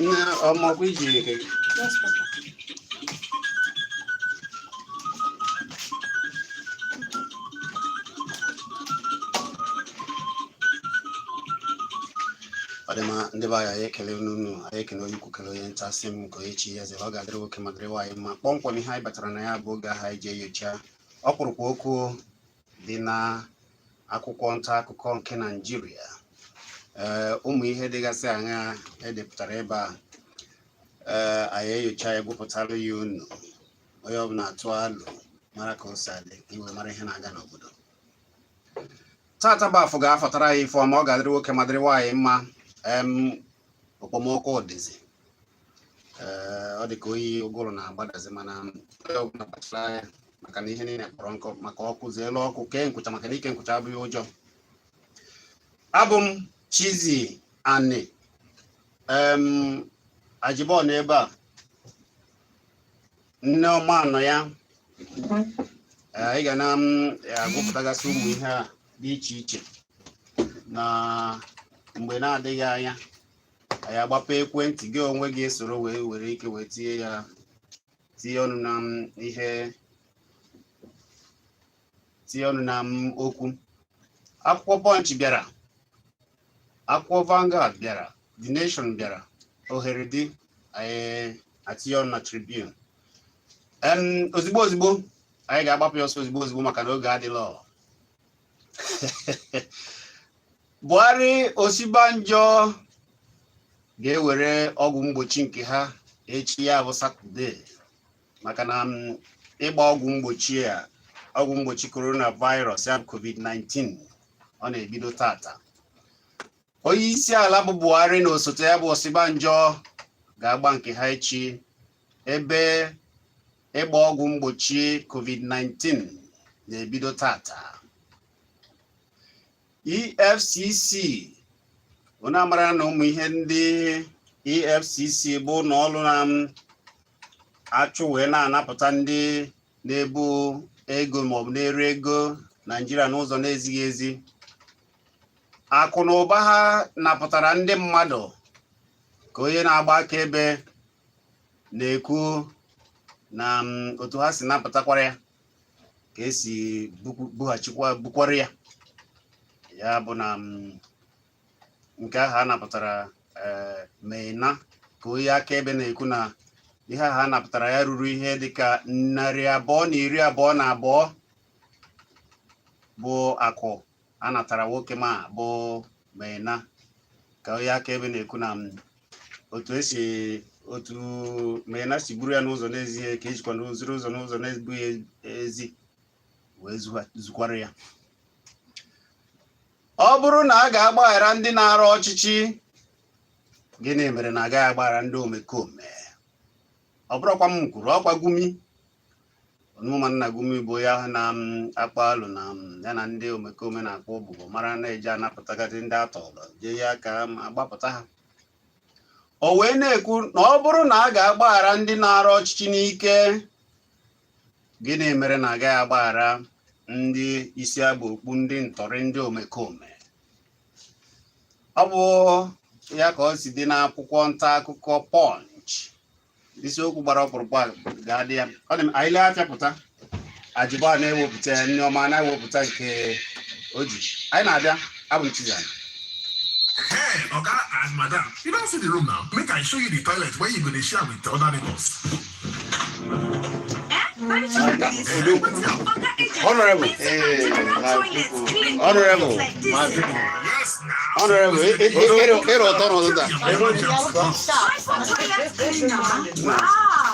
Nne ọmọkwa iji nke gị. Yes, Papa. Ọ dị mma, ndị be anyị, anyị ekele unu. Anyị ekele onye ukwu, kele onye nta. Sị m nke onye chi ya zere, ọ ga-adịrị nwoke ma dịrị nwaanyị mma. Kpọmkwem ihe anyị batara na ya bụ oge ahụ anyị ji enyocha ọkpụrụkpụ okwu dị na akwụkwọ nta akụkọ nke Naịjirịa. Ee, ụmụ ihe dịgasị aṅa edepụtara ebe a? Ee, anyị enyocha ya, gwupụtara ya unu. Onye ọbụla atụ alụ mara ka o si adị, ka iwe mara ihe na-aga n'obodo. Tata bụ afọ ga-afọtara ya ife ọma. Ọ ga-adịrị nwoke ma dịrị nwaanyị mma. Okpomọkụ dịzi. Ee, ọ dị ka oyi ụgụrụ na-agbadazi, mana onye ọbụla kpachara anya maka na ihe niile kpọrọ nkụ maka ọkụ. Zeelu ọkụ, kee nkwụcha, maka na ike nkwụcha abụghị ụjọ. Abụ m Chizzy Ani Ajibọ na ebe a nne ọma nọ ya. Anyị ga na agụpụtagasị ụmụ ihe a dị iche iche na mgbe na-adịghị anya anyị agbapụ ekwentị gị onwe gị esoro wee were ike wee tinye ya, tinye ọnụ na ihe, tinye ọnụ na okwu. Akwụkwọ Punch bịara, akwụkwọ Vanguard bịara, The Nation bịara, ohere dị anyị atinye ọnụ na Tribune. Ozigbo ozigbo anyị ga-agbapụ ya ọsọ, ozigbo ozigbo, maka na oge adịla. Buhari, Osinbajo ga-ewere ọgwụ mgbochi nke ha echi, ya bụ Satọde, maka na ịgba ọgwụ mgbochi a, ọgwụ mgbochi coronavirus, ya bụ COVID-19, ọ na-ebido tata. Onye isi ala bụ Buhari na osote ya bụ Osinbajo ga-agba nke ha echi, ebe ịgba ọgwụ mgbochi COVID-19 na-ebido tata. EFCC, unu amara na ụmụ ihe ndị EFCC bụ ụlọ ọrụ na-achụ wee na-anapụta ndị na-ebu ego maọbụ na-eri ego Naijiria n'ụzọ na-ezighị ezi. Akụ na ụba ha napụtara ndị mmadụ, ka onye na-agba akaebe na-ekwu na otu ha si napụtakwara ya ka esi bughachikwa bukwara ya. Ya bụ na nke ahụ a napụtara Maina, ka onye akaebe na-ekwu na ihe ahụ a napụtara ya ruru ihe dịka 222 bụ akụ a natara nwoke ma bụ Maina, ka onye akaebe na-ekwu na otu esi otu Maina si buru ya n'ụzọ na-ezighị ka ejikwa n'ụzọ ụzọ n'ụzọ na-ebughị ezi wee zukwara ya. Ọ bụrụ na a ga-agbaghara ndị na-arụ ọchịchị, gịnị mere na agaghị agbaghara ndị omekome? Ọ bụrụkwa m kwuru, ọkwa Gumi nna Gumi bụ onye ahụ na-akpa alụ na ya na ndị omekome na-akpọ ụbụbọ, mara na-eji anapụtagasị ndị atọrọ jee ya aka agbapụta ha. O wee na-ekwu na ọ bụrụ na a ga-agbaghara ndị na-arụ ọchịchị n'ike, gịnị mere na agaghị agbaghara ndị isi agba okpu, ndị ntọrị, ndị omekome? Ọ bụ ya ka ọ si dị n'akwụkwọ nta akụkọ Punch. Isiokwu gbara ọkpụrụkpụ a ga-adị ya. Ọ dị m anyị lee afịa pụta, Ajibọ a na-ewepụta, Nneọma na-ewepụta nke o ji. Anyị na-abịa. Abụ m Chizzy. Hey, Oga and Madam, you don see the room now. Make I show you the toilet where you go dey share with other neighbors. Honorable. Hey, my people. Honorable. My people. Yes, now. Honorable, ịrụ ụtọ n'ụtụtụ a.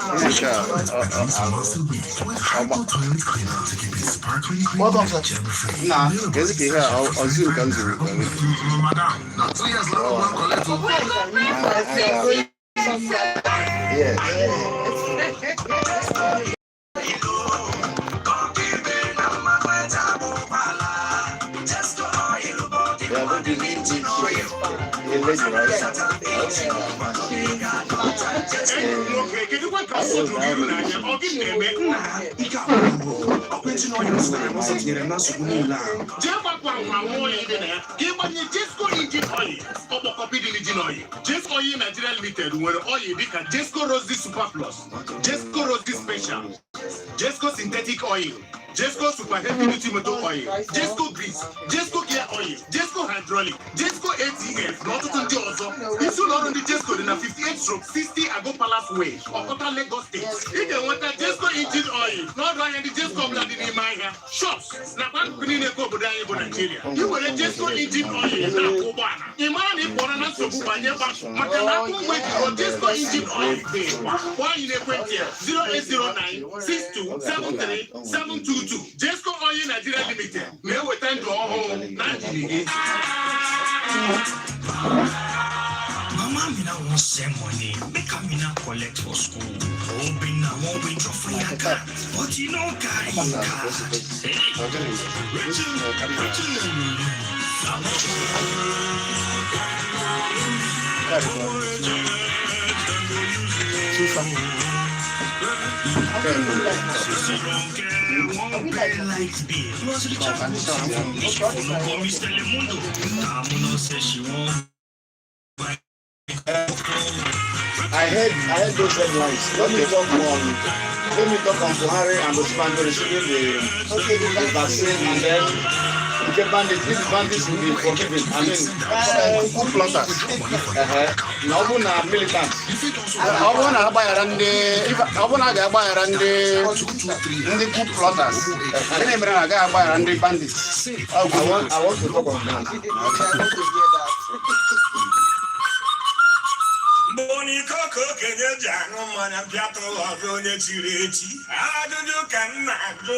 Nke a, With Hypo toilet cleaner to keep it sparkling clean Welcome, and sir. germ-free. Nna, kezi ka ihe a ọ zuru ka m zuru ka m. Madam, na 2 years landlord wan collect o. Yes. Yeah, but this is a lady, right? Nwoke, kedụkwa ka nsogbu gị n'anya? Ọ gị na-eme nna Ike agwụrụ m. Ọkwa engine oil m zụtara n'ụzọ tinyere m na nsogbu niile a. Jee gbapụ anwụrụ anwụ oyi dị na ya ka ịgbanye Jesco engine oil, ọkpọkọpị dị n'engine oil. Jesco Oil Nigeria. Limited nwere oil dịka Jesco Rosy Super Plus, Jesco Rosy Special, Jesco Synthetic Oil, Jesco Super Heavy Duty Motor Oil, Jesco Grease, Jesco Gear Oil, Jesco Hydraulic, Jesco ATF na ọtụtụ ndị ọzọ. Isi ụlọ ọrụ ndị Jesco dị na 58/60 Ago Palace Way, Ọkọta, Lagos State. Ị ga-enweta Jesco Engine Oil n'ọdụ ahịa ndị Jesco ọbụla dị n'ime ahịa, shops nakwa akụkụ niile nke obodo anyị bụ Naijiria. Ị were Jesco Engine Oil na-akwụ ụgbọala, ị mara na ị pụọra na nsogbu banye gbapụ, maka na akụrụngwa eji rụọ Jesco Engine Oil dị ịgba. Kpọọ anyị n'ekwentị a: 0809 6273 722. Jesco Oil Nigeria Limited na-eweta ndụ ọhụrụ na njiri gị. Mama Amina wan send money make Amina collect for school. Obinna wan withdraw for your card, but e no carry him card. Hey, wetin wetin dem go do? Sisi Ronke wan pay light bill plus recharge GoTv. Make she follow go Miss Telemundo. Tamuno say she wan buy. I heard those headlines. Let me talk on Buhari and Osinbajo receiving the vaccine and then nke bandits, if bandits will be forgiven. I mean, Coup plotters. Na ọ bụrụ na militants. Ọ bụrụ na a ga-agbaghara ndị coup plotters, gịnị mere na agaghị agbaghara ndị bandits? I want to talk on that. Mgbe iko ka okenye ji aṅụ mmanya pịatụrụ ọzọ, onye chiri echi, ajụjụ ka m na-ajụ: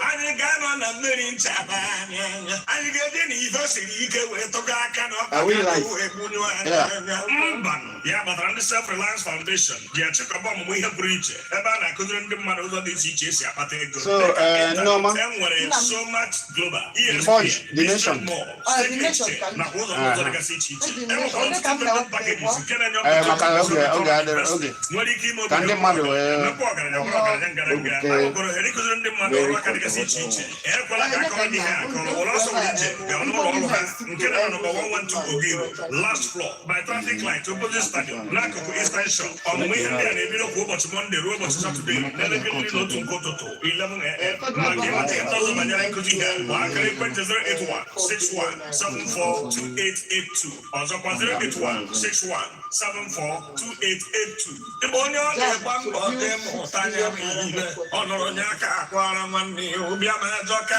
anyị ga-anọ na mmiri nchaba anyị anya, anyị ga-eji na ife siri ike wee tụga aka na Are we live? wee gbunyu anyị anya? Mbanụ. Ya kpatara ndị Self Reliance Foundation ji achịkọba ọmụmụ ihe pụrụ iche ebe a na-akụziri ndị mmadụ ụzọ dị iche iche esi akpata ego. So, Nneoma. E nwere Somax Global, ESPN, Punch, The Nation. Mall, Ah, The State Nation Exchange, nakwa ụzọ ndị ọzọ dịgasị iche iche. The E Nation. nwekwara Ole ka m ọtụtụ na-ewepụta packages nke na-enye Maka oge adịrị oge nwere ike ime ka ndị mmadụ wee mmepe ọgaranya bụrụ ọgaranya ngara nga. Oge. A nwekwara ohere ịkụziri ndị mmadụ ọrụ aka dịgasị iche iche. Ekwela ka akọrọ gị ha akọrọ. Were ọsọ were ije gaa n'ụlọ ọrụ ha nke na nọmba 112 Ogiro, last floor by traffic light, opposite stadium, n'akụkụ Eastern Shore. Ọmụmụ ihe ndị a na-ebido kwa ụbọchị Mọnde ruo ụbọchị Satọde n'elekere 11 nke ụtụtụ, 11 a.m. Maka ịmata ihe ndị ọzọ banyere nkụzi ha, gbaa akara ekwentị 081 61 74 2882. Ọzọkwa, 081 61 74 2882. Ebe onye ọ na-egba mbọ dị mmụta anya bụ ihe ọ nọrọ nye aka akwara nwanne ya ụbịam ajọka.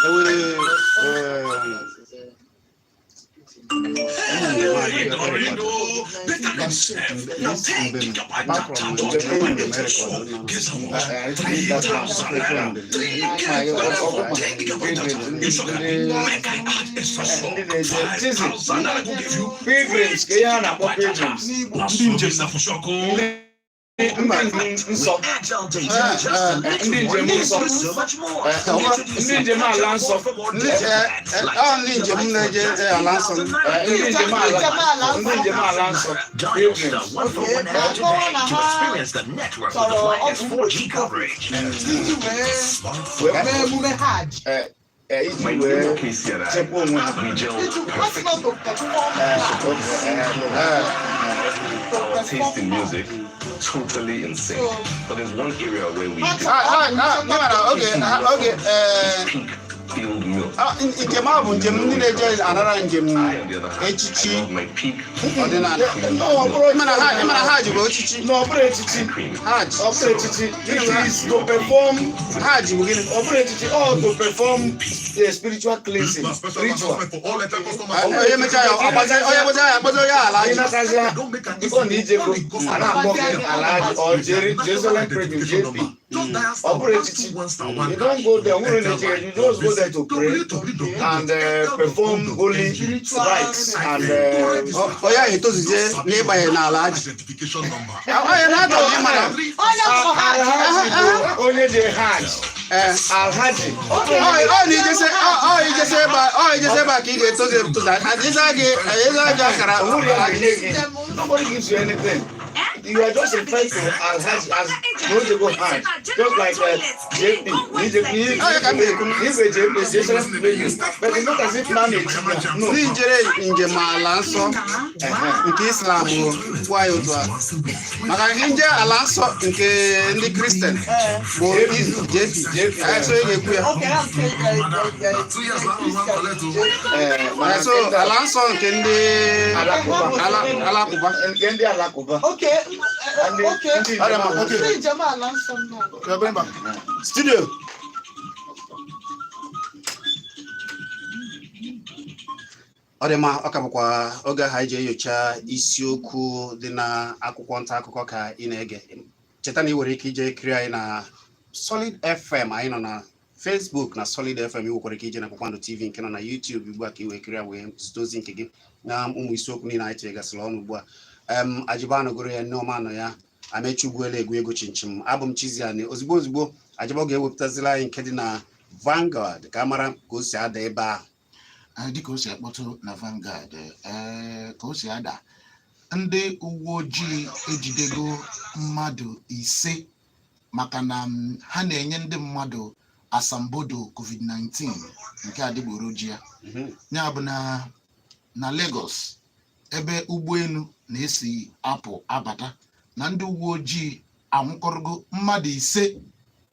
Ewe, Better than self. Now 10 gigabyte Apart data from just the when America, it Guess how much? 3,000 naira. 3K for 10 gigabyte data. It's okay. Make I add extra small. Ndị na-eje 5,000 naira go give you. Pilgrims, ka ihe a na-akpọ pilgrims. Ndị njem na Fushoko. Ndị nsọ. Ndị njem nsọ. Ndị njem ala nsọ. Ndị ọ ndị njem na-eje ala nsọ. Ndị njem ala, ndị njem ala nsọ. Pilgrims. Ọ na ha chọrọ ọgwụ mgbochi COVID iji wee mee emume Hajj. Iji wee chekwa onwe ha. Iji what's not to perform Hajj. To Our taste perform in Hajj. music totally insane. But there's one area where we Ha did Ịma na oge oge pink filled milk. Njem a bụ njem ndị na-eje anara njem I, on the other hand, echichi I love my pink ọdịnala. No, ọ bụrụ Ịma na Hajj bụ echichi. No, ọ bụrụ echichi. cream. Hajj. Ọ bụrụ echichi. It is to perform. Hajj bụ gịnị? Ọ bụrụ echichi, ọ to perform a spiritual cleansing. Ritual. Onye mechaa ya onye mechaa ya akpọzi onye ala Ị Hajj. natazịa before na ijego, a na-akpọ gị Alhaji or Jerusalem Pilgrim, JP. Ọ bụrụ echichi. You don't go there, nwere na-eche, you just go there to pray and perform holy rites and Onye ahụ etozuzie n'ịbanye n'ala Hajj. Onye na-achọ ịmara. Onye bụ Hajj. Alhaji bụ onye je Hajj. Alhaji. Ọ na ijese ọ ijese ebe ọ ijese ebe a ka ị ga-etozu etozu. Adịza gị akara Onwere ya Hajj. ga-enye gị. Nobody gives you anything. You are just referring to Alhaji as na o jego Hajj, just like JP JP. Ọ ya ka m na-ekwu. Igwe JP, Jerusalem Pilgrim, but it's not as if na na-echi ya, no. Ndị jere njem ala nsọ nke Islam o, gwa ya otu a, maka nje ala nsọ nke ndị Kristian bụ JP. JP. So ị ga-ekwu ya. Okay, na nke Christian. Eh, mana So nke ndị ala nsọ nke ndị Alakụba. Alakụba. Nke ndị Alakụba. Okay, Ndị okay. ndị Ọ dị mma, okay. Ndị njem ala nsọ nnọọ. We are going back. Studio. Ọ dị mma, ọ ka bụkwa oge ahụ anyị ji enyocha isiokwu dị na akwụkwọ nta akụkọ ka ị na-ege. Cheta na ị nwere ike ije kiri anyị na Solid FM. Anyị nọ na Facebook na Solid FM. Ị nwekwara ike ije na Kpakpando TV nke nọ na YouTube ugbu a ka ị wee kiri ya, wee zute ozi nke gị na ụmụ isiokwu niile anyị tinyegasịrị ọnụ ugbu a. Ajiba anọgoro ya, Nneọma nọ ya, Amechi Ugwuele egwu ego chinchin. Abụ m Chiziani. Ozugbo ozugbo, Ajiba ga-ewepụtazila anyị nke dị na Vanguard ka a mara ka o si ada ebe ahụ. Dịka o si akpọtụ na Vanguard, ka o si ada, ndị uwe ojii ejidego mmadụ 5 maka na ha na-enye ndị mmadụ asambodo COVID-19 nke adịgboroja. Ya bụ na Lagos, ebe ụgbọelu na-esi apụ abata, na ndị uwe ojii anwụkọrọgo mmadụ 5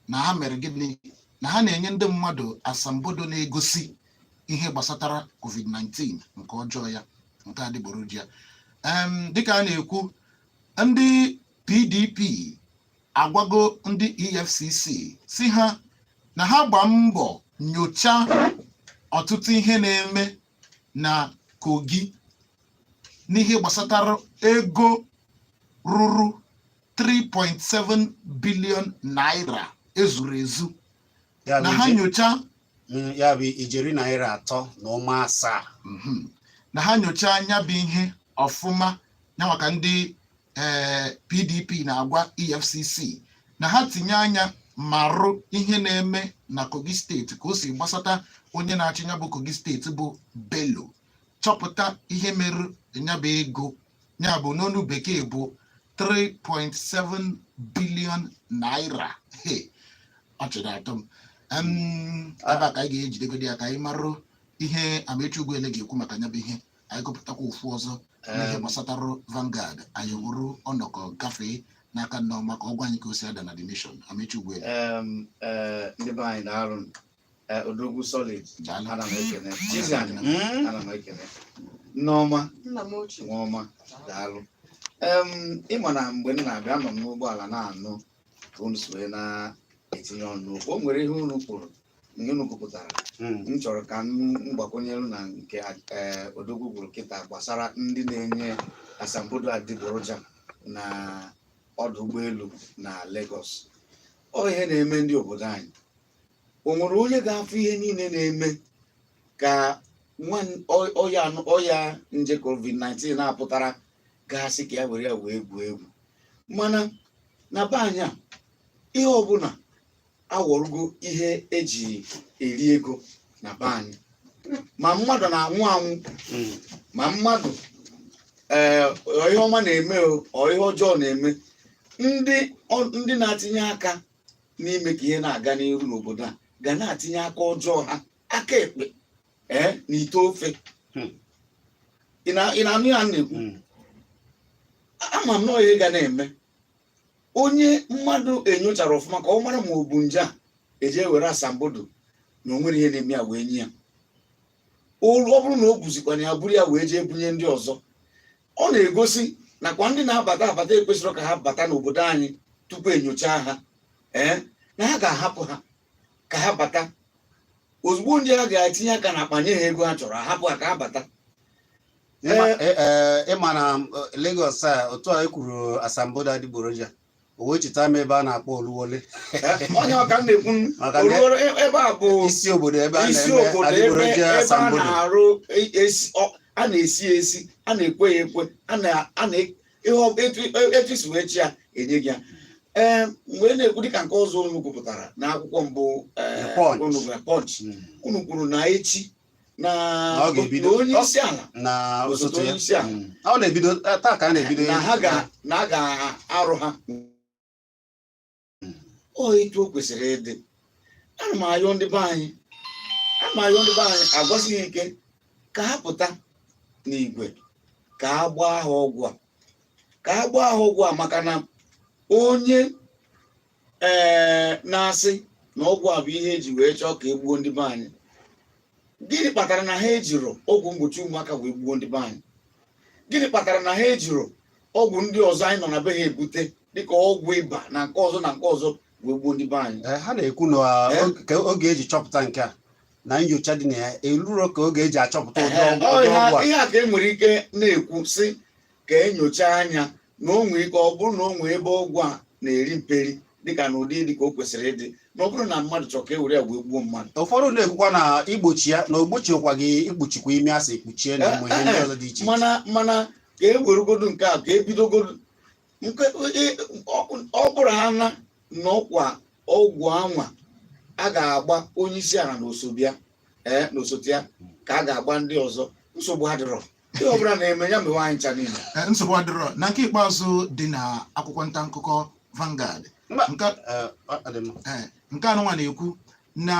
na ha mere gịnị? Na ha na-enye ndị mmadụ asambodo na-egosi ihe gbasatara COVID-19 nke ọjọọ ya, nke adịgboroja. Dịka a na-ekwu, ndị PDP agwago ndị EFCC si ha na ha gbaa mbọ nyochaa ọtụtụ ihe na-eme na Kogi n'ihe gbasatara ego ruru 3.7 billion naira ezuru ezu. Ya na bụ ha nyocha Ya bụ ijeri naira 3.7. Na ha nyochaa anya bụ ihe ọfụma ya, maka ndị PDP na-agwa EFCC na ha tinye anya ma rụ ihe na-eme na Kogi Steeti, ka o si gbasata onye na-achị ya bụ Kogi Steeti bụ Bello, chọpụta ihe mere ya bụ ego, ya bụ n'onu bekee bụ 3.7 billion naira. Hey, ọ chịrị atọ m. Ebe a ka anyị ga-ejidegodi ya ka anyị marụ ihe Amechi Ugwuele ga-ekwu maka ya bụ ihe. Anyị gụpụtakwa ofu ọzọ n'ihe gbasatara Vanguard, anyị wuru ọnọkọ gafee n'aka Nneọma ka ọ gwa anyị ka o si ada na The Nation. Amechi Ugwuele. Ndị be anyị, na-arụ Odogwu Solid. Daalụ. Ana m ekene Chiziani, ana m ekene Nneọma. Nna m ochie. Nwaọma, daalụ. Ịma na mgbe m na-abịa, anọ m n'ụgbọala na-anụ ka unu si wee na-etinye ọnụ n'okwu. O nwere ihe unu kwuru, ihe unu kwupụtara m chọrọ ka m gbakwunyelu na nke Odogwu kwuru kịta gbasara ndị na-enye asambodo adịgboroja na ọdụ ụgbọelu na Lagos. Ọ ihe na-eme ndị obodo anyị, o nwere onye ga-afụ ihe niile na-eme ka ọya nje COVID-19 na-apụtara gasị ka ya were ya wee gwuo egwu. Mana na be anyị a, ihe ọbụla awọrụgo ihe eji eri ego na be anyị, ma mmadụ na-anwụ anwụ, ma mmadụ ihe ọma na-eme o, ọ ihe ọjọọ na-eme, ndị na-atinye aka n'ime ka ihe na-aga n'ihu n'obodo a ga na-atinye aka ọjọọ ha, aka ekpe n'ite ofe. Ị na-anụ ya m na-ekwu? Ama m na ihe ga na-eme onye mmadụ enyochara ọfụma ka ọ mara ma ọ bụ nje a eje were asambodo na o nwere ihe na-eme ya wee nye ya. Ọ bụrụ na o buzikwana ya, buru ya wee jee bunye ndị ọzọ, ọ na-egosi nakwa ndị na-abata abata ekwesịrị ka ha bata n'obodo anyị tupu enyocha ha, na ha ga-ahapụ ha ka ha bata ozugbo ndị ha ga-etinye aka na akpa nye ha ego ha chọrọ, ahapụ ha ka ha bata. Ịma na Lagos a, otu a ekwuru asambodo adịgboroja, o wee cheta m ebe a na-akpọ Oluwole. Onye ọka m na-ekwu. Maka na Oluwole, ebe a bụ isi obodo ebe a isi na-eme obodo ebe adịgboroja ebe a asambodo. na-arụ a na-esi esi, a na-ekwe ya ekwe, a na ihe etu isi wee chi ya enye gị ya. Mgbe na-ekwu dịka nke ọzọ unu kwupụtara n'akwụkwọ mbụ, The Punch. unu gwara Punch, unu kwuru na echi. na Na ọ ga-ebido. na onye isi ala Na osote osote ya. onye isi ala. Ọ na-ebido taa ka a na-ebido. Na ha ga na a ga-arụ ha ọ etu o kwesịrị ịdị. Ana m ayọ ndị be anyị, ana m ayọ ndị be anyị agwasịghị ike ka ha pụta n'igwe ka a gbaa ha ọgwụ a, ka a gbaa ha ọgwụ a, maka na onye na-asị na ọgwụ a bụ ihe eji wee chọọ ka e gbuo ndị be anyị, gịnị kpatara na ha ejiro ọgwụ mgbochi ụmụaka wee gbuo ndị be anyị? Gịnị kpatara na ha ejiro ọgwụ ndị ọzọ anyị nọ na be ha ebute, dịka ọgwụ ịba na nke ọzọ na nke ọzọ, wee gbuo ndị be anyị? Ha na-ekwu na ka oge eji chọpụta nke a na nyocha dị na ya eruro ka oge eji achọpụta ụdị ọgwụ Ọ ụdị ọgwụ a. ihe a ka e nwere ike na-ekwu sị ka enyocha anya na o nwee ike ọ bụrụ na o nwee ebe ọgwụ a na-eri mperi, dịka na ụdị dị ka o kwesịrị ịdị, na ọ bụrụ na mmadụ chọrọ ka e were ya wee gbuo mmadụ. Ụfọdụ na-ekwukwa na igbochi ya na ogbochikwa gị ikpuchikwa imi, asị ekpuchie na ụmụ ihe ndị ọzọ dị iche iche. Mana ka e weregodu nke a, ka ebidogodu nke ọ bụrụ ha na n'ọkwa ọgwụ anwa a ga-agba onye isi ala na osobịa na osote ya, ka a ga-agba ndị ọzọ, nsogbu adịrọ. Ihe ọbụla na-eme ya mewe anyị ncha niile. Nsogbu adịrọ. Na nke ikpeazụ dị na akwụkwọ nta akụkọ Vanguard, Mba. nke Ọ dị mma. Nke anụnwa na-ekwu na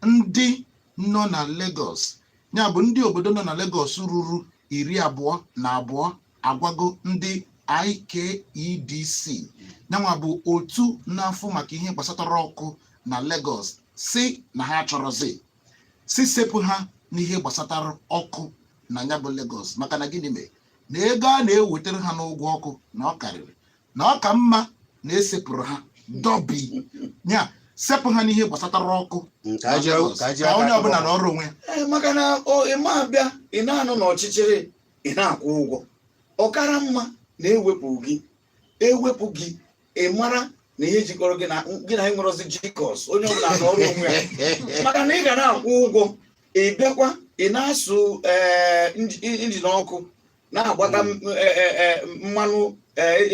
ndị nọ na Lagos, ya bụ ndị obodo nọ na Lagos ruru 22 agwago ndị IKEDC, yanwa bụ otu na-afụ maka ihe gbasatara ọkụ na Lagos, si na ha chọrọzi si sepụ ha n'ihe gbasatara ọkụ na ya bụ Lagos, maka na gịnị mee na ego a na-ewetara ha n'ụgwọ ọkụ na ọ karịrị, na ọ ka mma na esepụrụ ha dọbi ya, sepụ ha n'ihe gbasatara ọkụ Ka na anyị Lagos, ka anyị ka onye aka ọbụla akụkọ. nọrọ onwe ya. Ee, maka na ọ ị ma abịa, ị na-anọ n'ọchịchịrị, ị na-akwụ ụgwọ, ọ kara mma na ewepụ gị, ewepụ gị, ị mara na ihe jikọrọ gị na enwerozi jikọs, onye ọbụla nọrọ onwe ya, maka na ị ga na-akwụ ụgwọ, ị bịakwa ị na-asụ engine ọkụ na-agbata mmanụ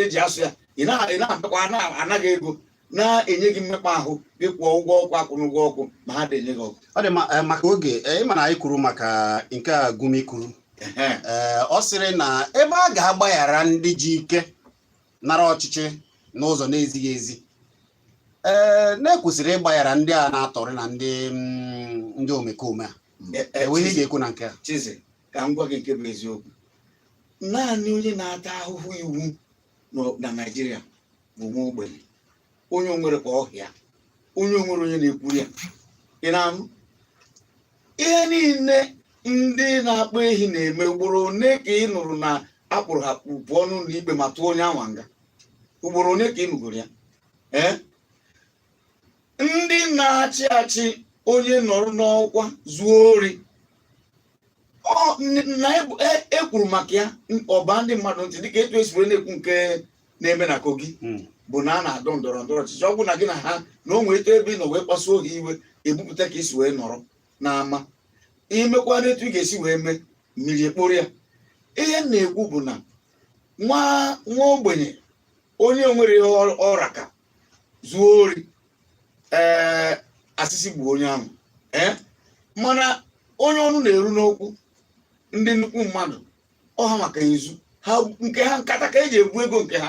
eji asụ ya, ị na-abịakwa na-anaghị ego na-enye gị mmekpa ahụ gị kwụọ ụgwọ ọkụ, akwụ n'ụgwọ ọkụ ma ha dị enye gị ọkụ. Ọ dị mma. Maka oge, ịma na anyị kwuru maka nke a Gumi kwuru. Ọ sịrị na ebe a ga-agbaghara ndị ji ike nara ọchịchị n'ụzọ na-ezighị ezi, na-ekwesịrị ịgbaghara ndị a na-atọrị na ndị omekome a. Enwe ihe ị ga-ekwu na nke a? Chizi, ka m gwa gị nke bụ eziokwu. Naanị onye na-ata ahụhụ iwu na Naịjirịa bụ nwa ogbenye, onye onwere ka ọhịa, onye onwere onye na-ekwuru ya. Ị na-anụ ihe niile ndị na-akpọ ehi na-eme? Ugboro one ka ị nụrụ na akpụrụ ha pụọ n'ụlọ ikpe ma tụọ onye anwa nga? Ugboro one ka ị nụgoro ya? Ee, ndị na-achị achị, onye nọrọ n'ọkwa zuo ori, ọ na e kwuru maka ya ọba ndị mmadụ ntị, dịka etu esi wee na-ekwu nke na-eme na Kogi, bụ na a na-adọ ndọrọ ndọrọ ọchịchị. Ọ bụ na gị na ha na o nwee etu ebe ị nọ wee kpasuo ha iwe, ebupụta ka isi wee nọrọ n'ama, imekwa n'etu ị ga-esi wee mee mmiri ekporo ya. Ihe m na-ekwu bụ na nwa nwa ogbenye, onye nwere ihe ọra ka zuo ori, asịsị gbuo onye ahụ, mana onye ọnụ na-eru n'okwu, ndị nnukwu mmadụ ọha, maka izu ha nke ha nkata ka eji ebu ego nke ha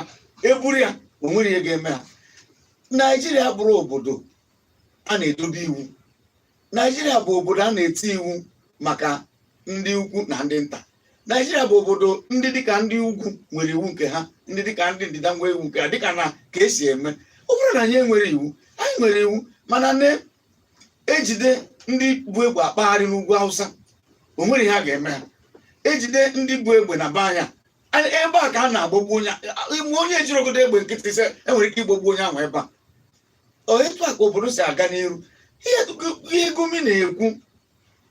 eburu ya, o nwere ihe ga-eme ha. Naijiria bụrụ obodo a na-edobe iwu. Naijiria bụ obodo a na-eti iwu maka ndị ukwu na ndị nta. Naijiria bụ obodo ndị dịka ndị ugwu nwere iwu nke ha, ndị dịka ndị ndịda nwee iwu nke ha, dịka na ka esi eme. Ọ bụrụ na anyị enwere iwu, anyị nwere iwu, mana na-ejide ndị bụ egbe akpagharị n'ugwu Hausa, o nwere ihe a ga-eme ha. Ejide ndị bụ egbe na be anya ebe a ka a na-agbagbu onye, mgbe onye ejiri ogodo egbe nkịtị sị enwere ike igbagbu onye ahụ ebe a. Ọ etu a ka obodo si aga n'iru? Ihe Gumi na-ekwu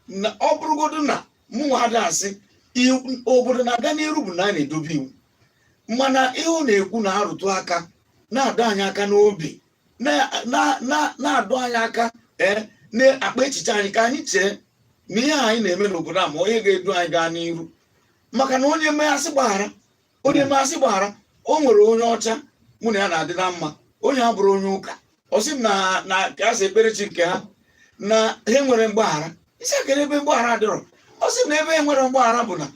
na ọ bụrụgodu na mụnwa ada asị obodo na-aga n'iru bụ na a na-edobe iwu, mana ihe ọ na-ekwu na-arụtụ aka, na-adọ anyị aka n'obi, na-adọ anyị aka, na-akpa echiche anyị ka anyị chee na ihe anyị na-eme n'obodo a ma onye ga-edu anyị gaa n'iru, maka na onye mee asị gbaghara, onye mee asị gbaghara. O nwere onye ọcha mụ na ya na-adị na mma, onye a bụrụ onye ụka, ọ sị m na ka a sị ekpere chi nke ha na ha nwere mgbaghara. Isi akere ebe mgbaghara adịrọ. Ọ sị na ebe enwere mgbaghara bụ na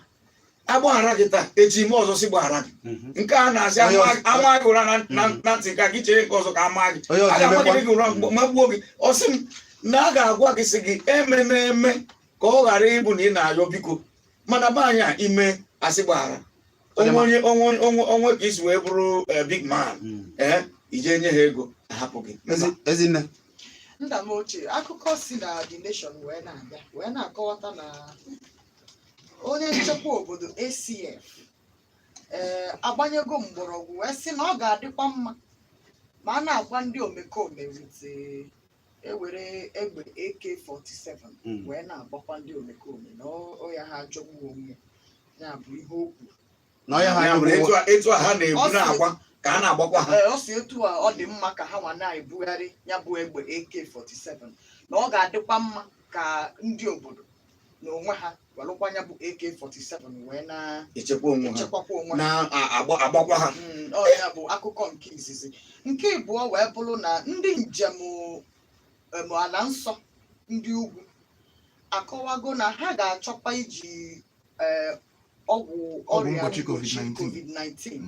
agbaghara gị taa, echi ime ọzọ si gbaghara gị. Nke a na-asị Onye ọzọ- ama gị ụra na ntị ka gị chere nke ọzọ ka ama gị. Onye ọzọ A ga-amagide emekwa. gị ụra magbuo gị. Ọ sị m na a ga-agwa gị, sị gị ememe eme ka ọ ghara ịbụ na ị na-ayọ biko, mana be anyị a ime asị gbaghara onwe onye onwe onwe onwe ka isi wee bụrụ big man. Ee, ije nye ha ego, ahapụ gị. Mba. Ezinne. Nna m ochie, akụkọ si na The Nation wee na-abịa wee na-akọwata na onye nchekwa obodo ACF agbanyego mgbọrọgwụ wee sị na ọ ga-adịkwa mma ma a na-agba ndị omekome with ewere egbe AK-47 wee na-agbakwa ndị omekome na ọ ya ha ajọgbuo onwe ya, bụ ihe o kwuru. Na ọya ha Ya bụ na etu a ha na-ebu Ọ sị- na-agba ka a na-agbakwa ha. Ee, ọ si etu a ọ dị mma ka ha nwa na-ebugharị ya bụ egbe AK-47, na ọ ga-adịkwa mma ka ndị obodo na onwe ha welụkwa ya bụ AK-47 wee echekwa onwe ha, na-echekwakwa onwe ha, na-agbakwa ha. Ọ ya bụ akụkọ nke izizi. Nke ịbụọ wee bụrụ na ndị njem ala nsọ ndị ugwu akọwago na ha ga-achọkwa iji ọgwụ ọrịa mgbochi mgbochi COVID-19. COVID-19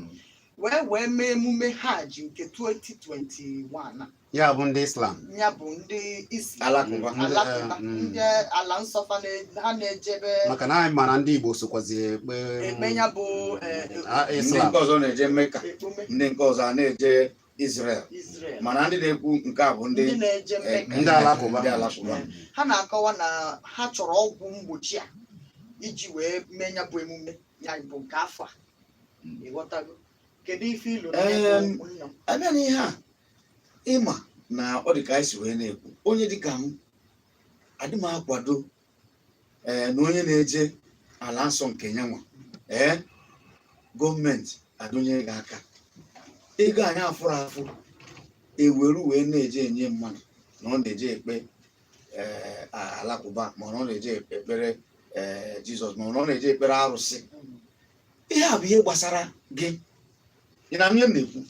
wee mee emume Hajj nke 2021 a. Ya bụ ndị Islam. Ya bụ ndị Islam. Alakụba. Alakụba. Ndị, ndị ala nsọ fa ha na-ejebe. Maka na anyị ma na ndị Igbo sokwazi ekpe Ekpe ya bụ Ndị Islam. nke ọzọ na-eje Mecca, ekpume. ndị nke ọzọ a na-eje Israel. Israel. Mana ndị na-ekwu nke a bụ ndị ndị na-eje Mecca. Ndị Alakụba. Ndị Alakụba. Ha na-akọwa na ha chọrọ ọgwụ mgbochi a iji wee mee ya bụ emume ya bụ nke afọ a. Ịghọtago? Kedu ife ilu na ya bụ okwu nna m? Abịa n'ihe a, ịma na ọ dị ka anyị si wee na-ekwu, onye dịka m adị m akwado na onye na-eje ala nsọ nke nyanwa, gọọmenti adụnye gị aka ego anyị afụrụ afụ eweru wee na-eje enye mmadụ na ọ na-eje ekpe alakụba, ma ọ na-eje ekpere Jizọs, ma ọ na-eje ekpere arụsị. Ihe a bụ ihe gbasara gị. Ị na ihe m na-ekwu,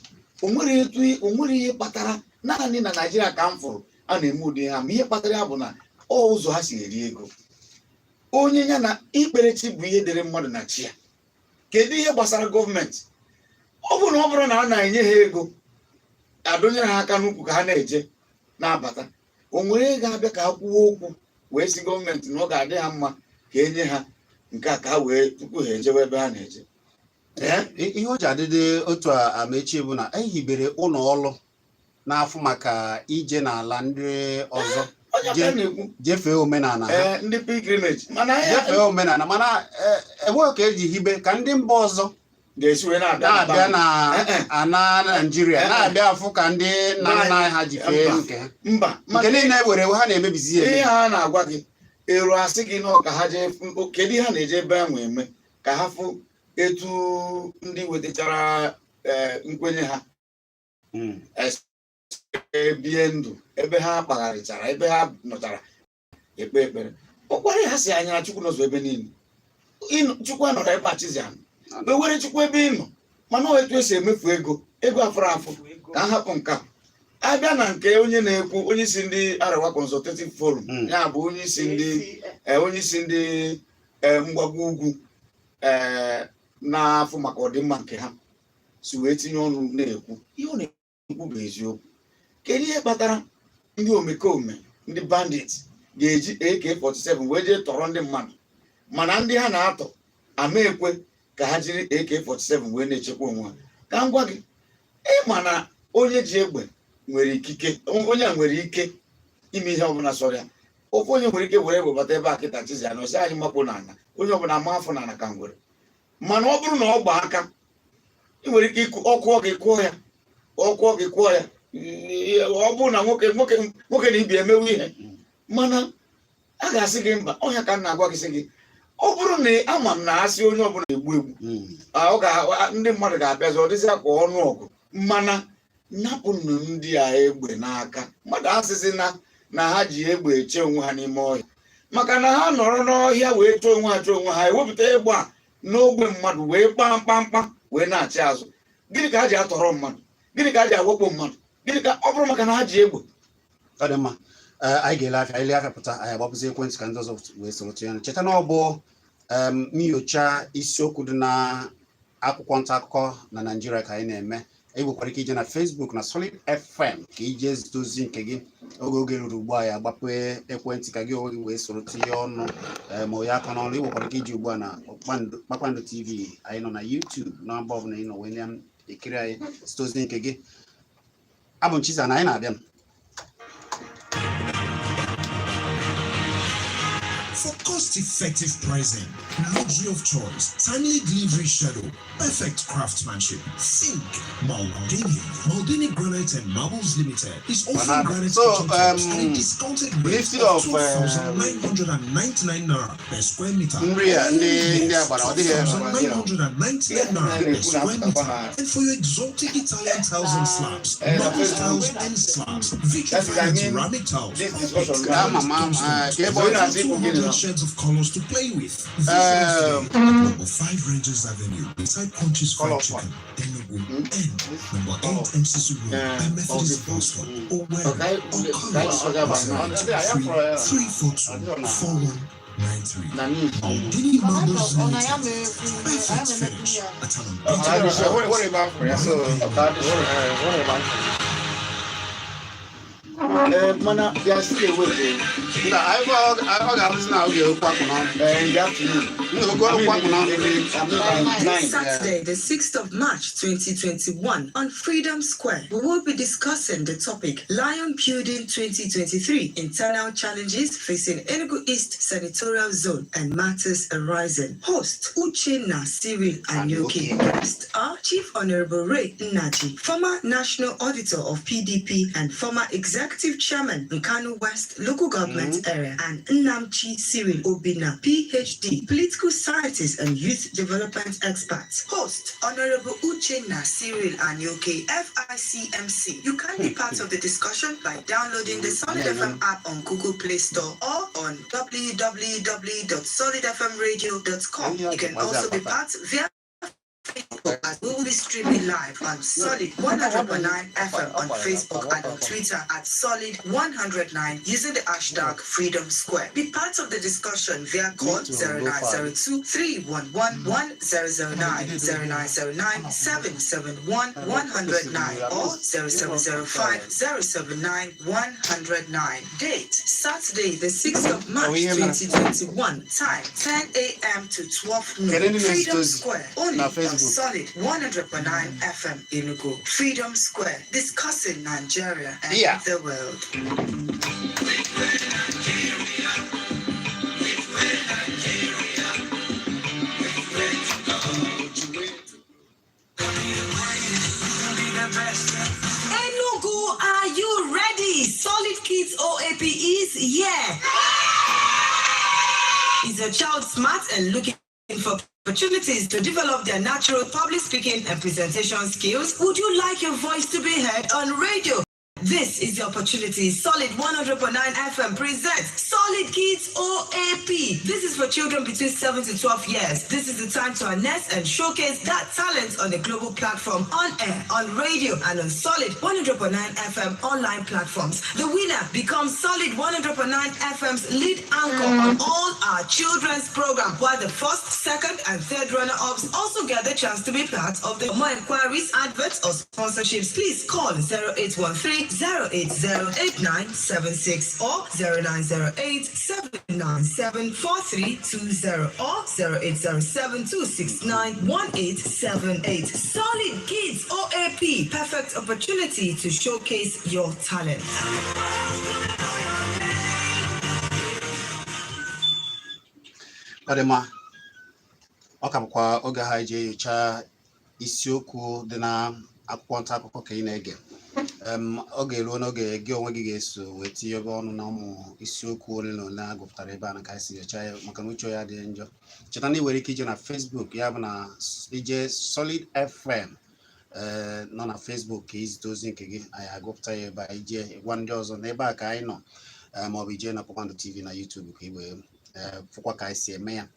o nwere etu, o nwere ihe kpatara naanị na Naịjirịa ka m fụrụ a na-eme ụdị ha. Ma ihe kpatara ya bụ na ọ ụzọ ha si eri ego. Onye ya na ikpere chi bụ ihe dịrị mmadụ na chi ya. Kedu ihe gbasara gọọmenti? Ọ bụrụ na ọ bụrụ na a na-enye ha ego, adụnyere ha aka n'ukwu ka ha na-eje na-abata, o nwere ga-abịa ka ha kwuo okwu wee sị gọọmenti na ọ ga-adị ha mma ka enye ha nke a ka ha wee tupu ha ejewe ebe ha na-eje. Ee? Ihe o ji adịdị otu a, Amechi, bụ na ehibere ụlọ ọrụ na-afụ maka ije n'ala ndị ọzọ Onye ka na-ekwu. Jefee omenala ha. Ee, ndị pilgrimage, mana anyị Jefee omenala, mana enweghị ka eji hibe ka ndị mba ọzọ ga-esi wee na-abịa na-abịa na Eh, eh. ana Naijiria Eh, eh. na-abịa afụ ka ndị nna nna anyị ha ji fee Mba. nke ha. Mba. Nke niile were ha na-emebizi ya Ihe emebi. ha na-agwa gị ero asị gị nọ ka ha jee kedu ihe ha na-eje ebe ahụ eme, ka ha fụ etu ndị wetachara nkwenye ha bie ndụ ebe ha kpagharịchara, ebe ha nọchara ekpe ekpere. Ọkwara ha si anya na Chukwu nọzọ ebe niile. Chukwu anọrọ ebe a chizi anụ ewere Chukwu ebe ị nọ, mana ọ etu esi emefu ego, ego afụrụ afụ. Ka a hapụ nke a, abịa na nke onye na-ekwu, onye isi ndị Arewa Consultative Forum, ya bụ onye isi ndị onye isi ndị mgbago ugwu na-afụ maka ọdịmma nke ha si wee tinye ọnụ na-ekwu, ihe ọ na-ekwu bụ eziokwu. Kedu ihe kpatara ndị omekome, ndị bandit ga-eji AK-47 wee jee tọrọ ndị mmadụ, mana ndị ha na-atọ ama ekwe ka ha jiri AK-47 wee na-echekwa onwe ha? Ka m gwa gị, ịma na onye ji egbe nwere ikike, onye a nwere ike ime ihe ọbụla sọrọ ya. Ofu onye nwere ike were egbe bata ebe a kịta, chizi ya na ọsị anyị mapụ n'ala, onye ọbụla ama afọ n'ala ka ngwere. Mana ọ bụrụ na ọ gba aka, ị nwere ike ịkụ ọkụọ gị kụọ ya, ọkụọ gị kụọ ya. Ọ bụrụ na nwoke nwoke nwoke na ibi emewe ihe, mana a ga-asị gị mba ọhịa. Ka m na-agwa gị, sị gị, ọ bụrụ na ama m na asị onye ọbụla egbu egbu, ọ ga ndị mmadụ ga-abịazi, ọ dịzịa ka ọnụ ọgụ. Mana napụnụ ndị a egbe n'aka mmadụ, asịsị na ha ji egbe eche onwe ha n'ime ọhịa, maka na ha nọrọ n'ọhịa wee chọọ onwe ha, chọọ onwe ha, ewepụta egbe a n'ogbe mmadụ wee kpaa mkpamkpa wee na-achị azụ. Gịnị ka ha ji atọrọ mmadụ? Gịnị ka ha ji awakpo mmadụ? Gịnị ka ọ bụrụ maka na ha ji egbe? Ọ dị mma. Ee, anyị ga-ele afịa, anyị lee afịa pụta, anyị agbapụzi ekwentị ka ndị ọzọ wee soro tinye ọnụ. Cheta na ọ bụ nyocha isiokwu dị na akwụkwọ nta akụkọ na Naịjirịa ka anyị na-eme. Ị nwekwara ike ije na Facebook na Solid FM ka ije zite ozi nke gị. Oge ruru ugbu a, ya agbapụ ekwentị ka gị onwe gị wee soro tinye ọnụ, ma onye aka n'ọnụ. Ị nwekwara ike iji ugbu a na Kpakpando TV, anyị nọ na YouTube, na mba ọbụla ị nọ wee na-ekiri anyị, zite ozi nke gị. Abụ m Chiza na anyị na-abịa m. For cost-effective pricing, luxury of choice, timely delivery schedule, perfect craftsmanship, think Maldini. Maldini Granite and Marbles Limited is offering Banana. granite So, kitchen tops at a discounted rate lifting of of, 2,999 naira per square meter. Nri a ndị a gbara, ọ dịghị ebe. 2,999 naira per square meter. And for your exotic Italian tiles and slabs, Eh, na marble Facebook. tiles and slabs, That's vitrified what I and mean. ceramic tiles, This discussion. Ka ama ma ka ebe ọ na- na-asị 200 shades of colors to play with. Visit us today at number 5 Rangers Avenue, beside Punch's Fried Color Chicken, Enugu, and number 8 MCC Road, Yeah, by Methodist of the Bus Stop, Owerri, Okay, or call us okay, on okay, 083 342 4193. Na news. Maldini Mana Marbles ọ na ya Limited. ma ekwu ya Perfect ma emekwu finish ya. at an Okay, unbeatable what price. about for so mana they are still awake o. Mba, ọ ga-abụzi na oge okwu akpụ n'ọnụ. In the afternoon. Nna, okwu okwu akpụ n'ọnụ. I mean, by 9. Saturday, the 6th of March 2021, on Freedom Square, we will be discussing the topic Lion Building 2023, Internal Challenges Facing Enugu East Senatorial Zone and Matters Arising. Host Uchenna Cyril Anyoke. Guests are Chief Honorable Ray Nnaji, former National Auditor of PDP and former Executive Chairman, Nkanu West Local Government Area, and Nnamchi Cyril Obina, PhD, Political Scientist and Youth Development Expert. Host Honorable Uchenna Cyril Anyoke, FICMC. You can be part of the discussion by downloading the Solid FM app on Google Play Store or on www.solidfmradio.com. You can also be part via Facebook, as we will be streaming live on Solid 100.9 FM on Facebook and on Twitter at Solid 109 using the hashtag Freedom Square. Be part of the discussion via call 0902 311 1009, 0909 771 109 or 0705 079 109. Date Saturday, the 6th of March Oh, yeah, man. 2021. Time 10 a.m. to 12 Kedu noon. ndị na-ezite Freedom ozi Square, only na on Facebook? Solid 100.9 FM Enugu. Freedom Square, discussing Nigeria and Yeah. the world. Enugu, are you ready? Solid Kids OAP is here. Is your child smart and looking for opportunities to develop their natural public speaking and presentation skills? Would you like your voice to be heard on radio? This is the opportunity. Solid 100.9 FM presents Solid Kids OAP. This is for children between 7 to 12 years. This is the time to harness and showcase that talent on a global platform, on air, on radio, and on Solid 100.9 FM online platforms. The winner becomes Solid 100.9 FM's lead anchor on all our children's program, while the first, second, and third runner-ups also get the chance to be part of the. For more inquiries, adverts, or sponsorships, please call 0813 080 8976 or 0908 797 4320 or 0807 269 1878. Solid Kids OAP, perfect opportunity to showcase your talent. Ọ dị mma, ọ ka bụkwa oge ha ji enyocha isiokwu dị na akwụkwọ nta akụkọ ka ị na-ege. Ọ ga-eruo n'oge gị onwe gị ga-eso wee tinye ebe ọnụ na ụmụ isiokwu ole na ole a gụpụtara ebe a na ka anyị si nyocha ya, maka na uche ya adịghị njọ. Cheta na ị nwere ike ije na Facebook, ya bụ na ije Solid FM nọ na Facebook ka izite ozi nke gị, anyị agụpụta ya ebe a, ije gwa ndị ọzọ na ebe a ka anyị nọ, maọbụ ije na Kpakpando TV na YouTube ka ị wee fụkwa ka anyị si eme ya.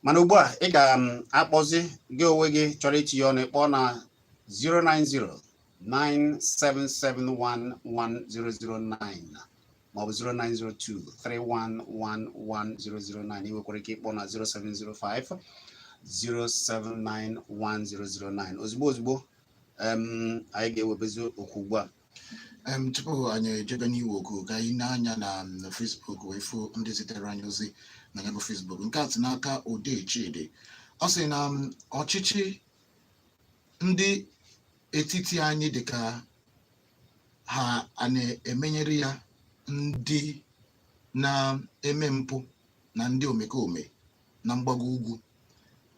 Mana ugbu a ị ga-akpọzi gị onwe gị chọrọ itinye ọnụ, ịkpọ na 090 97711009. Maọbụ 0902 3111009. Ị nwekwara ike ịkpọ na 0705 0791009 ozugbo ozugbo. Anyị ga-ewebezi okwu ugbu a. Tupu anyị ejebe n'iwe okwu, ka anyị na-anya na Facebook wee fụ ndị zitere anyị ozi na ya bụ Facebook. Nke a si n'aka Odee Chidi. Ọ sị na ọchịchị ndị etiti anyị dị ka ha a na-emenyere ya ndị na-eme mpụ na ndị omekome na mgbago ugwu,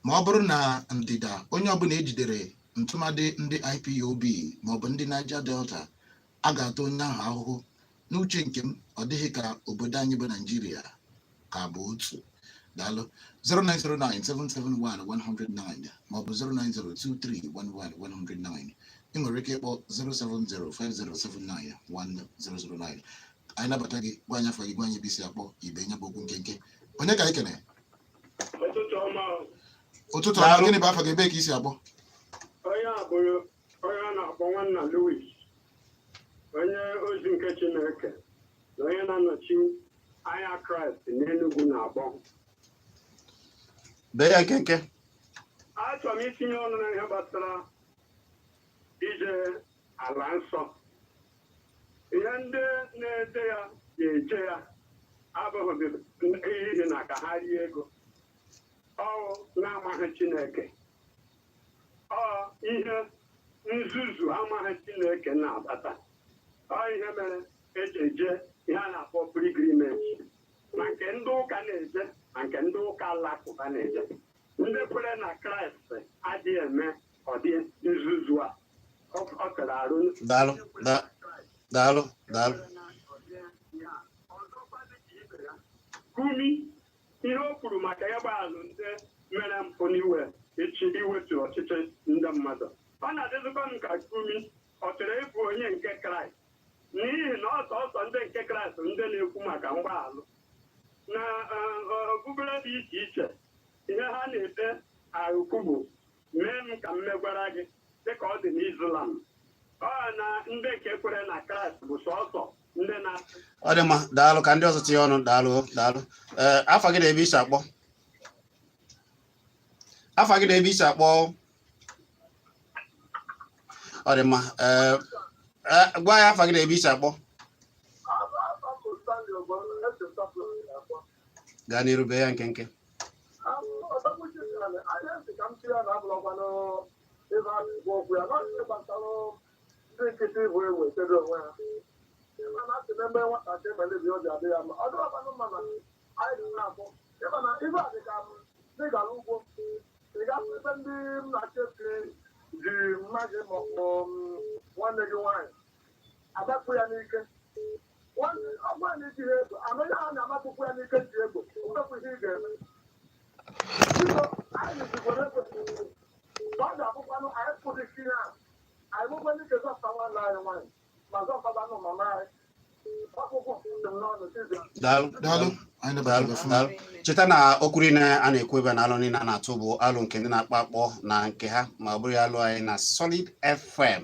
ma ọ bụrụ na ndịda, onye ọbụla ejidere, ntụmadị ndị IPOB maọbụ ndị Niger Delta, a ga-ata onye ahụ ahụhụ. N'uche nke m, ọ dịghị ka obodo anyị bụ Naijiria ka bụ otu. Daalụ. 0909-771-109 maọbụ 0902311-109. Ị nwere ike ịkpọ 07050791009. Anyị nabata gị, gwa anyị afa gị, gwa anyị ebe isi akpọ, ibe nya bụ okwu nkenke. Onye ka anyị kene? Ụtụtụ ọma. Ụtụtụ ọma. Gịnị bụ afa gị? Ebe ka isi akpọ? Onye a bụ onye a na-akpọ Nwanna Louis, onye ozi nke Chineke na onye na-anọchi anya Kraịst n'Enugu na-akpọ. Bee ya nkenke. Achọrọ m itinye ọnụ na ihe gbasara ije ala nsọ. Ihe ndị na-eje ya ga-eje ya abụghị n'ihi na ka ha rie ego, ọ na-amaghị Chineke, ọ ihe nzuzu amaghị Chineke na-abata. Ọ ihe mere eji eje ihe a na-akpọ pilgrimage, ma nke ndị ụka na-eje ma nke ndị ụka alakụba na-eje. Ndị kwere na Kraịst adịghị eme ọdị nzuzu a. Ọ tere arụ. Daalụ, daalụ, daalụ. Ọzọkwa, dịka ibe ya, Gumi, ihe o kwuru maka ịgba alụ ndị mere mpụ n'iwe ịchị iwetu ọchịchị ndị mmadụ, ọ na-adịzikwa m ka Gumi ọ chọrọ ịbụ onye nke Kraịst, n'ihi na ọsọsọ ndị nke Kraịst ndị na-ekwu maka mgbaghalụ na okpukpere dị iche iche, ihe ha na-ekpe ahụkwu bụ mee m ka m megwara gị, dịka ọ dị n'Islam. Ọ na ndị nke kwere na Kraịst bụ sọsọ ndị na-asị. Ọ dị mma, daalụ. Ka ndị ọzọ tinye ọnụ. Daalụ, daalụ. Ee, afa gị na ebe isi akpọ? Afa gị na ebe isi akpọ? Ọ dị mma. Ee, ee, gwa ya afa gị na ebe isi akpọ. Gaa n'iru, bee ya nkenke. Ebe a na-ekwu okwu ya n'ọchịchị gbasara ndị nkịtị bụ ewu echedo onwe ha, ịma na asị na-eme nwatakịrị melebi obi adị ya mma. Ọ dịrọkwanụ mma na anyị ga na-akpọ ịma na ibe a dị ka m n'ịgara ugbo, ị ga-afụ ebe ndị m na-achị esi ji mma gị ma ọ bụ nwanne gị nwaanyị agbapụ ya n'ike. Nwanne ọgwa na ijighị ego anụ ya, a na-agbapụkwu ya n'ike ji ego nwekwu ihe ị ga-eme. Biko, anyị jikwara ego ka ọ ga-abụkwanụ anyị pụrụ isi ya, anyị bụkwa ndị nke zọpụta nwanne anyị nwaanyị ma zọpụtakwanụ mama anyị. Ọkpụkpụ dị m n'ọnụ Chizzy. Daalụ. Daalụ, anyị nabatara Daalụ. gị ọfụma. Daalụ. Cheta na okwu niile a na-ekwu ebe a na alụ niile a na-atụ bụ alụ nke ndị na-akpọ akpọ na nke ha, ma ọ bụrụ ya alụ anyị na Solid FM.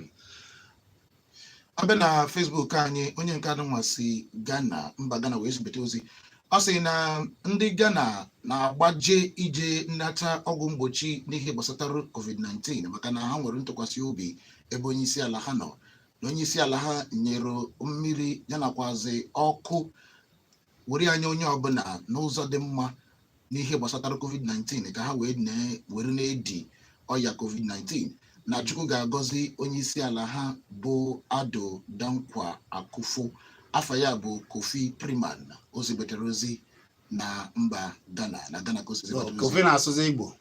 Abịa na Facebook anyị, onye nke anụnwa si Ghana, mba Ghana, wee zibata ozi. Ọ sị na ndị Ghana na-agbaje ije nnata ọgwụ mgbochi n'ihe gbasatara COVID-19, maka na ha nwere ntụkwasị obi ebe onye isi ala ha nọ, na onye isi ala ha nyere mmiri ya nakwazi ọkụ were anya onye ọbụla n'ụzọ dị mma n'ihe gbasatara COVID-19, ka ha wee were na-edi ọya COVID-19, na Chukwu ga-agọzi onye isi ala ha bụ Addo Dankwa Akufo. Afa ya bụ Kofi Priman. O zibetere ozi na mba Ghana, na Ghana ka o si zibetere ozi. Kofi na-asụzi Igbo.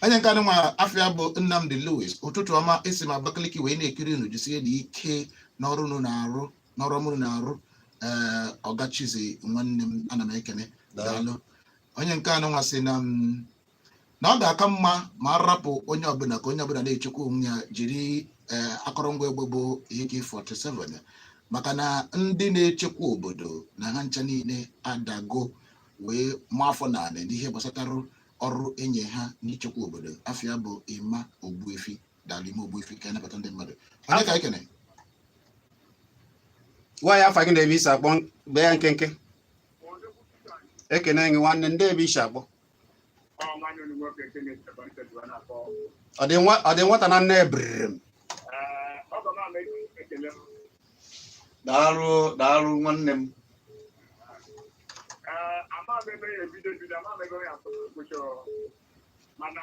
Onye nke anụ nwa afịa bụ Nnamdi Lewis. Ụtụtụ ọma, esi m Abakaliki wee na-ekiri unu. Jisie dị ike n'ọrụ unu na-arụ, n'ọrụ ọma unu na-arụ. Ee, Ọgachizi nwanne m, ana m ekene. Daalụ. Onye nke anụ nwa sị na ọ ga-aka mma ma a rapụ onye ọbụla ka onye ọbụla na-echekwa onwe ya, jiri ee akọrọngwa egbe bụ AK-47, maka na ndị na-echekwa obodo na ha ncha niile adago wee maa afọ n'ala n'ihe gbasatara ọrụ enye ha n'ichekwa obodo. Afịa bụ Ịma Ogbuefi. Daalụ, Ime Ogbuefi. Ka anyị nabata ndị mmadụ. Onye ka anyị kene? Gwa ya afa gị na ebe isi akpọ, bee ya nkenke. Ekene gị nwanne, ndị ebe isi akpọ. Ọ dị nwata na nne brrm. Daalụ, daalụ nwanne m. Mana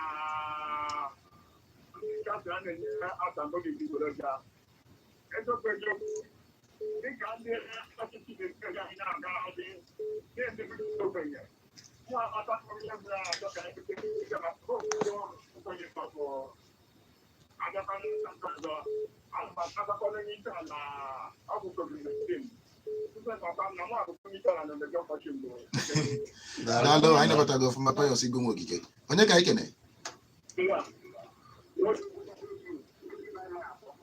ndị a na-enye asambodo adịgboroja, eziokwu eziokwu, dịka ndị ọchịchị na-esi anyị na-aga adị na-edebere ogbenye nwa akpata ihe bụla achọ ka ebute ike ma ogbenye maọbụ abịakwana nke ọzọ agbakwana onye isi ala ọgwụ COVID-19 tupu papa m na mụ abụkwa onye isi ala na mgbe ọkọchị mbụ. Daalụ, anyị nabatago ọfụma. Pius Igwe Ogige, onye ka anyị kene?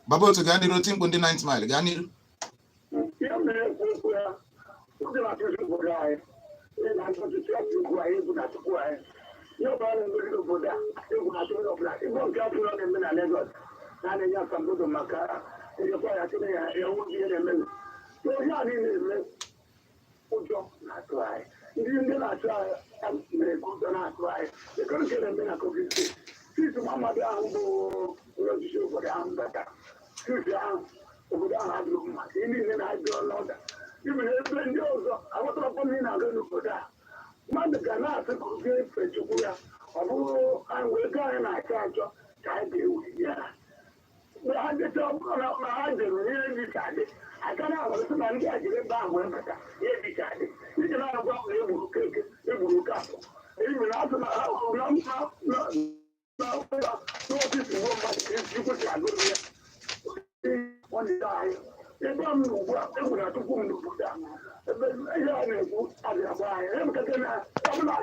Baba Otu, gaa n'iru. Oti mkpu ndị 9th Mile, gaa n'iru. Ihe mere ekwu okwu ya, oge na-atụzi obodo anyị na ndị ọchịchị ọchị ugwu anyị, egwu na-atụkwu anyị. Ihe ọbụla na-emegide obodo a, egwu na-atụ onye ọbụla. Igbo nke afọ na-eme na Lagos na na-enye asambodo maka ejekwa ya tụrụ ya ewu ihe na-eme. Ihe a niile eme, ụjọ na-atụ anyị. Ndị na-achụ anyị mere ka ụjọ na-atụ anyị. Dịka nke na-eme na Kogi Steeti, sisi Muhammadu ahụ bụ onye ọchịchị obodo ahụ bata sisi ahụ, obodo ahụ adịghị mma. Ihe niile na-adị ọnọdụ ibi na ebe ndị ọzọ aghọtarakwa mmiri na-aga n'obodo a. Mmadụ ga na-asị ka oge efe Chukwu ya, ọ bụrụ anyị wee gaa, anyị na-achọ achọ ka anyị ga-ewu ya. Mgbe ha jecha, ọ bụrụ na ha jere, ihe dị ka adị aka na-agwalịsị na ndị a jiri ebe ahụ wee bata, ihe dị ka adị iji na-agwa na egburu Okeke, egburu Okafọ, ebi na asị na na na na n'ọfịs gbuo mmadụ ka Chukwu si agụ ya. Ọ dị anyị ebe m nọ ugbu a, egwu na-atụkwu m n'obodo a. Ebe ihe a na-ekwu adịghị agba anyị ebukata na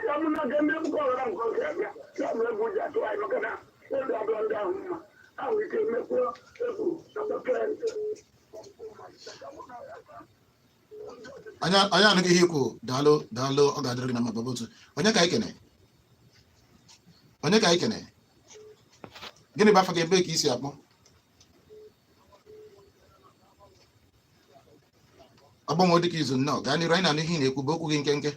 ya bụ na ga-eme ebuka ọghara nke oge abịa. Ya mere egwu ji atụ anyị, maka na obi abụọ ndị ahụ mma ahụ ike mekwuo egwu Anyị anụghị ihe ikwu. Daalụ, daalụ, ọ ga-adịrị gị na mma. Baba Otu, onye ka anyị kene? Onye ka anyị kene? Gịnị bụ afa gị, ebe ka i si akpọ? Ọgbanwe dịka izu, nnọọ, gaa n'iru. Anyị na-anụ ihe ị na-ekwu, bụ okwu gị nkenke.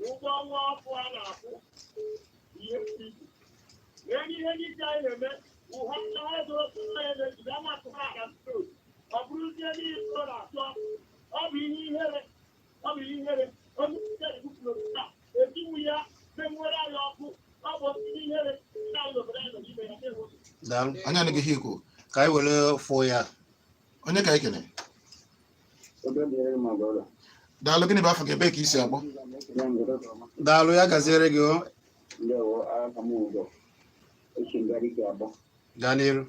Ụgwọ ọnwa ọkụ a na-akwụ ihe ibu na ihe ndị isi anyị na-eme ụha ha doro anyị na-ejide ama atụrụ aka steeti, ọ bụrụzie n'ihe ọ na-atụ, ọ bụ ihe ihere, ọ bụ ihe ihere. Onye isi ekwupụrụ taa etinwu ya menwere anyị ọkụ, ọ bụ ihe ihere ndị anyị n'obodo anyị nọ n'ime ya na-enwe. Daalụ. Anyị anụghị ihe ikwu. Ka anyị were fụ ya. Onye ka anyị kene? Daalụ. Gịnị bụ afa gị, ebe ka i si akpọ? Daalụ, ya gaziere gị o. Gaa n'iru.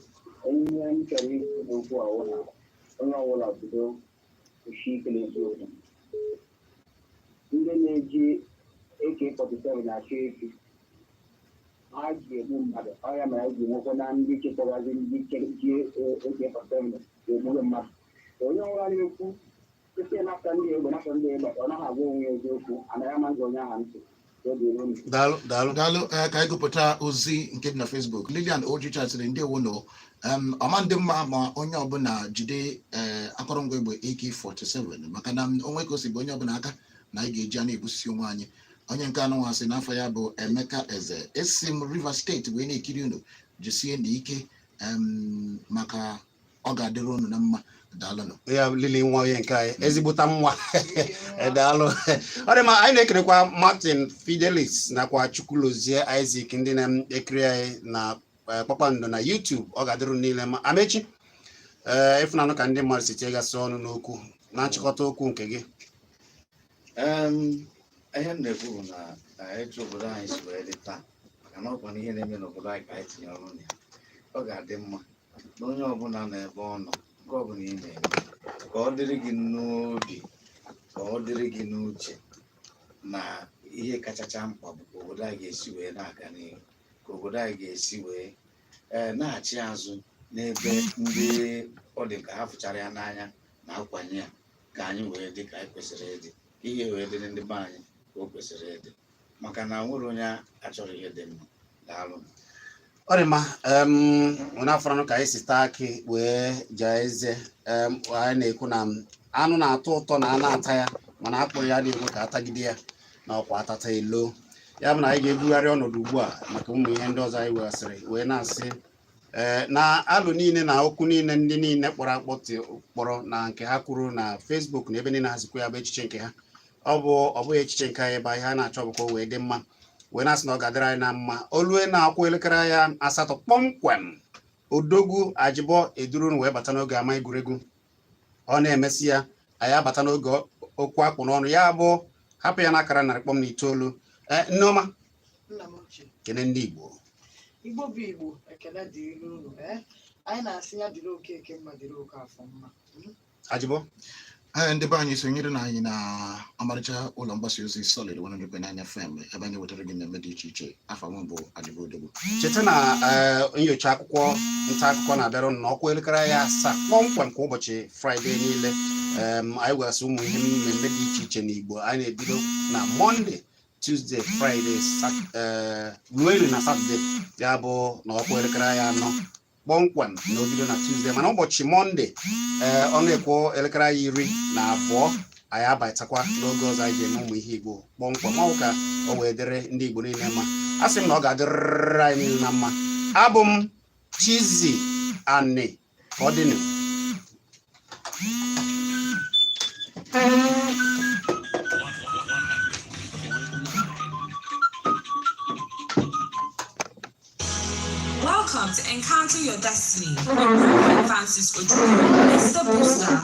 Ihe m chọrọ ikwu n'okwu a wụ na onye ọbụla bido kwụsie ike n'eziokwu. Ndị na-eji AK-47 na-achọ efi ha ji egbu mmadụ, ọ ya mere anyị ji nwekwa na ndị chekwabazi ndị ji AK-47 egbuwe mmadụ. Onye ọbụla na-ekwu site n'aka ndị egbe, n'aka ndị egbe, ọ naghị agwa onwe ya eziokwu, anaghị ama onye ahụ ntị. Daalụ, daalụ. Daalụ. Ee, ka anyị gụpụta ozi nke dị na Facebook. Lilian Ojicha sịrị, ndewo no ọma ndị mma ma onye ọbụla jide ee akọrọngwa egbe AK-47, maka na onwe ka o si bụ onye ọbụla aka na anyị ga-eji a na-egbusisi onwe anyị. Onye nke anọ sị n'afa ya bụ Emeka Eze, esi m Rivers Steeti wee na-ekiri unu, jisie na ike maka ọ ga-adịrị unu na mma. Daalụnụ. Ya lili nwa onye nke anyị, ezigbota nwa, daalụ. Ọ dị mma, anyị na-ekelekwa Martin Fidelis nakwa Chukwulozie Isaac, ndị na-ekiri anyị na Kpakpando na YouTube. Ọ ga-adịrị unu niile mma. Amechi, ee, ịfụnanụ ka ndị mmadụ si tiegasị ọnụ n'okwu. Na nchịkọta okwu nke gị? Ihe m na-ekwu bụ na etu obodo anyị si wee dị taa, maka na ọkwa na ihe na-eme n'obodo anyị ka anyị tinye ọnụ na ya, ọ ga-adị mma na onye ọbụla nọ ebe ọ nọ, nke ọbụla ị na-eme, ka ọ dịrị gị n'obi, ka ọ dịrị gị n'uche na ihe kachacha mkpa bụ ka obodo anyị ga-esi wee na-aga n'ihu, ka obodo anyị ga-esi wee na-achị azụ n'ebe ndị ọ dị ka ha fụchara ya n'anya na-akwanye ya, ka anyị wee dị ka anyị kwesịrị ịdị, ka ihe wee dịrị ndị be anyị ka o kwesịrị ịdị, maka na nwere onye achọrọ ihe dị mma. Daalụ. Ọ dị mma. Onye afọrọ ka anyị si taa akị wee jaa eze. Anyị na-ekwu na anụ na-atọ ụtọ na a na-ata ya, mana akpụrụ ya adịghị ekwe ka atagide ya na ọkwa atata elo. Ya bụ na anyị ga-ebugharị ọnọdụ ugbu a maka ụmụ ihe ndị ọzọ anyị weghasịrị, wee na-asị ee na alụ niile na okwu niile ndị niile kpọrọ akpọ kpọrọ na nke ha kwuru na Facebook na ebe niile ha zikwa ya bụ echiche nke ha. Ọ bụ ọ bụghị echiche nke anyị. Ebe ihe a na-achọ bụ ka o wee dị mma, wee na-asị na ọ ga-adịrị anyị na mma. Olue na-akwụ elekere ya 8 kpọmkwem, Odogwu Ajibọ eduru wee bata n'oge ama egwuregwu. Ọ na-emesi ya, anyị abata n'oge okwu akpụ n'ọnụ, ya bụ hapụ ya n'akara 100.9. Ee, Nneọma. Nna m ochie. Kene ndị Igbo. Igbo bụ Igbo, ekele dịrị unu. Ee, anyị na-asị ya dịrị Okeke mma, dịrị oke afọ mma. Ajibọ. Ee, ndị be anyị, sonyere na anyị na ọmarịcha ụlọ mgbasa ozi Solid 100.9 FM, ebe anyị wetara gị mmemme dị iche iche. Afọ m bụ Adịbo Odogwu. Cheta na nyocha akwụkwọ nta akụkọ na-abịara ụnụ n'ọkwa elekere ya 7 kpọmkwem kwa ụbọchị Fraịde niile. Anyị wegasị ụmụ ihe mmemme dị iche iche n'Igbo. Anyị na-ebido na Mọnde, Tuesday, Fraịde, ruo elu na Satọde, ya bụ na ọkwa elekere ya 4 kpọmkwem na obido na Tuesday. Mana ụbọchị Mọnde, ee, ọ na-ekwo elekere anyị 12, anyị abatakwa n'oge ọzọ anyị ji eme ụmụ ihe Igbo kpọmkwem. Ọ bụ ka o wee dịrị ndị Igbo niile mma. A sị m na ọ ga-adịrịrị anyị niile na mma. Abụ m Chizzy Ani. Ka ọ dịnụ. Welcome to Encounter Your Destiny with Reverend Francis Ojukwu, Mr. Booster.